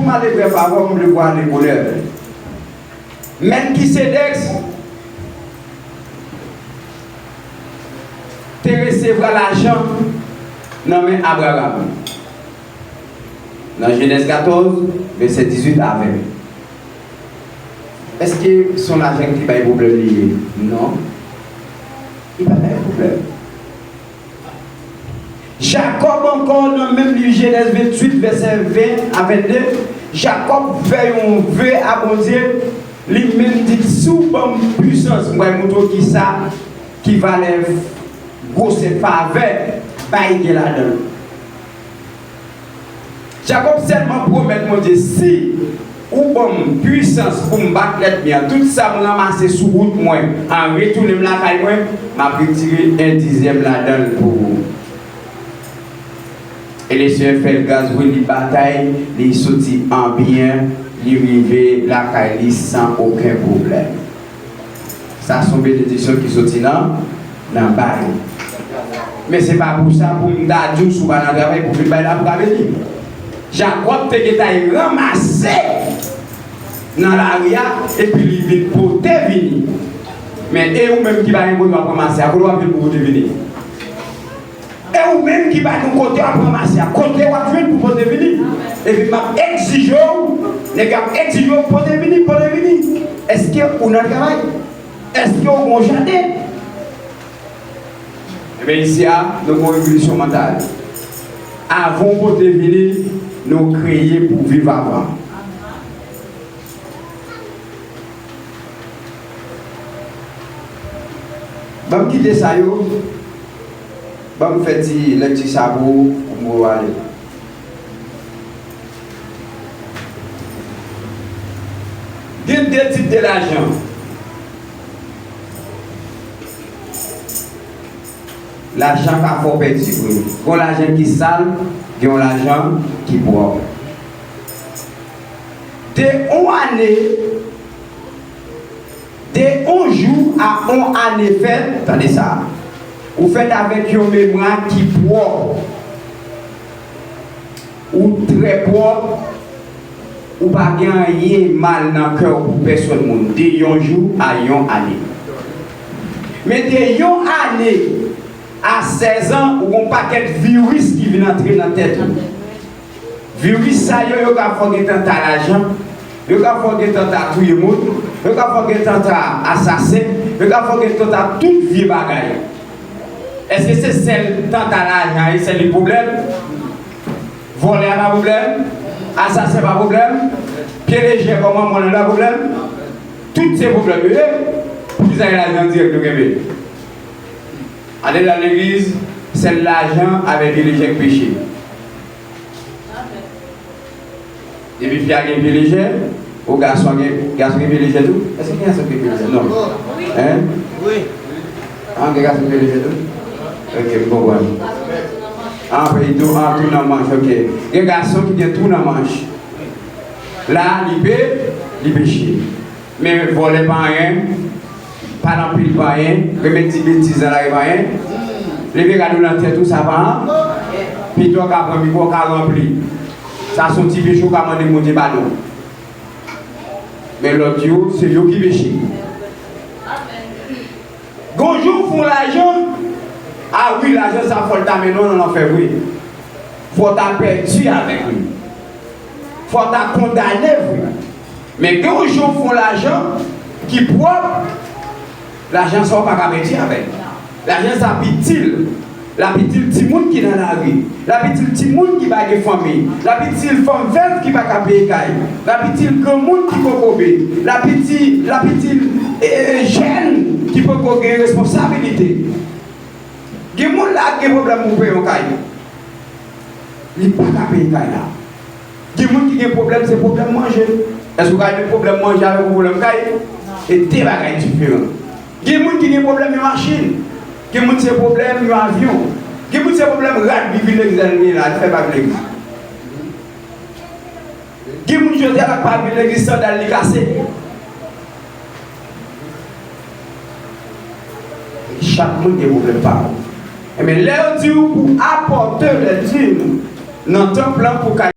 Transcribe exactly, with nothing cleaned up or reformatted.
Pour ma légère faveur, on me le voit les bonheurs. Melkisedèk te resevwa lajan nan men Abraram. Nan Jenèz katòz, vèsè dizuit a ven. Èske se yon lajan ki te bay pwoblèm li ye? Non. Li pa bay pwoblèm. Jakòb ankò, nan menm liv Jenèz venntuit, vèsè ven a vennde, Jakòb fè yon ve a Bondye, li menm di, "Si w ban m pwisans, m pral montre w kisa ki valè gwosè favè bay gen ladan l." Jakòb sèlman pwomèt Bondye, "Si ou ban m pwisans pou m bat lènmi an, tout sa m ranmase sou wout mwen an retounen m lakay mwen, m ap retire en dizyèm ladan l pou ou." E Lesenyè fè l gras, wi, li batay, li soti an byen, li rive lakay li san okenn pwoblèm. Sa se yon benediksyon ki soti nan, nan bay. Men se pa pou sa pou m ta di w si w pa nan travay pou vin bay la pou ka beni. Jakòb te gentan ranmase nan lari a, epi li vin pote vini. Men e ou menm ki pa gen kote w ap ranmase a, kote w ap vin pou pote vini? E ou menm ki pa gen kote w ap ranmase a, kote w ap jwenn pou pote vini? Epi m ap egzije w, nèg yo ap egzije w pote vini, pote vini. Èske ou nan travay? Èske w gon jaden? Ebyen, isi a, nou gon revolisyon mantal. Avan w pote vini, nou kreye pou viv avan. Ban m kite sa yo. Ban m fè ti lèkti sa pou ou, pou m ale. Gen de tip de lajan. Lajan ka fè w pèdi, wi. Gen yon lajan ki sal, gen yon lajan ki pwòp. De yon ane, de yon jou a yon ane fèt, tande sa, ou fèt avèk yon memwa ki pwòp. Ou trè pwòp, ou pa gen anyen mal nan kè w pou pèsòn moun, de yon jou a yon ane. Men de yon ane a sèz an, ou gon pakèt viris ki vin antre nan tèt ou. Viris sa yo, yo ka fè w gen tanta lajan, yo ka fè w gen tanta touye moun, yo ka fè w gen tanta asasen, yo ka fè w gen tanta tout vye bagay. Èske se sèl tanta lajan e sèl li pwoblèm? Vòlè a pa pwoblèm? Asasen pa pwoblèm? Pye lejè kòman mwen la pwoblèm? Tout se pwoblèm yo ye. Poukisa e lajan dirèk nou kenbe? Andedan legliz, sèl lajan avèk pye lejè k peche. Depi fi a gen pye lejè, ou gason gen, gason gen pye lejè tou? Èske gen gason ki gen pye lejè? Non. Hein? Wi. Ah, gen gason ki gen pye lejè tou? Ok, m konprann. Ah, fè tou, ah, tou nan manch, ok. Gen gason ki gen tou nan manch. La, li pe, li peche. Men vòlè pa anyen, pale anpil pa anyen, renmen di betiz nan lari pa anyen, leve rad ou nan tèt ou, sa pa anyen. Pito w ka pran mikwo, w ka ranpli. Sa se yon ti peche w ka mande Bondye padon. Men lòt yo, se yo ki peche. Gon jou w fè yon lajan, a wi, lajan sa fò l ta mennen w nan lanfè vre. Fò w ta pèdi avèk li. Fò w ta kondane vre. Men gen yon jou w fè yon lajan ki pwòp, lajan sa w pa ka pèdi avè l. Lajan sa ap itil. L ap itil timoun ki nan lari. L ap itil timoun ki pa gen fanmi. L ap itil fanm vèv ki pa ka peye kay. L ap itil granmoun ki kokobe. L ap itil, l ap itil, e, e, jèn ki poko gen responsabilite. Gen moun la ki gen pwoblèm pou peye yon kay. Li pa ka peye kay la. Gen moun ki gen pwoblèm, se pwoblèm manje. Èske w ka met pwoblèm manje avèk yon pwoblèm kay? Se de bagay diferan. Gen moun ki gen pwoblèm yon machin. Gen moun se pwoblèm yon avyon. Gen moun se pwoblèm rad li vin legliz la, li gen la, li fè pa vin legliz. Gen moun jodi a la pa vin legliz, sandal li kase. Chak moun gen pwoblèm pa yo. Enben, lè yo di w pou apòte lè dim nan tanp lan pou kay